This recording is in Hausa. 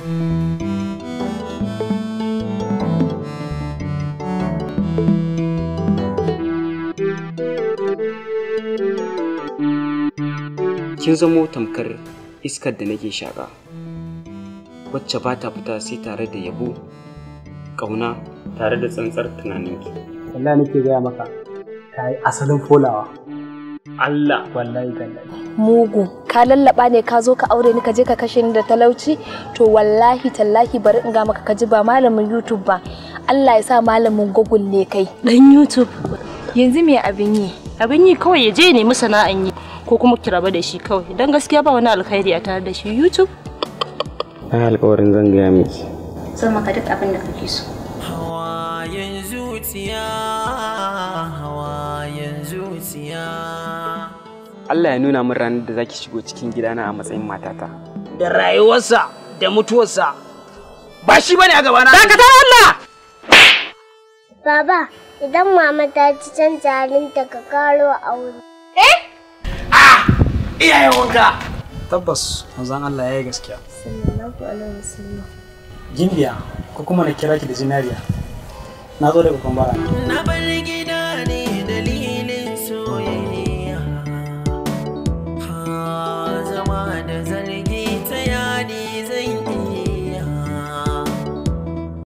Kin zamo tamkar iskar da nake shaƙa, wacce ba ta fita sai tare da yabo, ƙauna tare da tsantsar tunaninki. Wallahi nake gaya maka, ta yi asalin folawa. Allah wallahi tallahi. Mugu, ka lallaba ne ka zo ka aure ni ka je ka kashe ni da talauci? To wallahi tallahi bari in ga maka, ka ji ba malamin YouTube ba. Allah ya sa malamin Google ne kai. Dan YouTube. Yanzu me abin yi? Abin yi kawai ya je nemi sana'an yi ko kuma ki raba da shi kawai. Dan gaskiya ba wani alkhairi a tare da shi YouTube. Na alƙawarin zan gaya miki. Zan maka duk abin da kake so. Hawayen zuciya, hawayen zuciya. Allah ya nuna min ranar da zaki shigo cikin gidana a matsayin matata. Da rayuwarsa da mutuwarsa ba shi bane a gabana. Dakatar Allah! Baba, idan mama ta ci canza halinta ka karo aure. Eh? Ah! Iyayen wanka! Tabbas manzon Allah ya yi gaskiya. Sallallahu alaihi wasallam. Gimbiya ko kuma na kira ki da zinariya. Na zo daga Kwambara. Na bar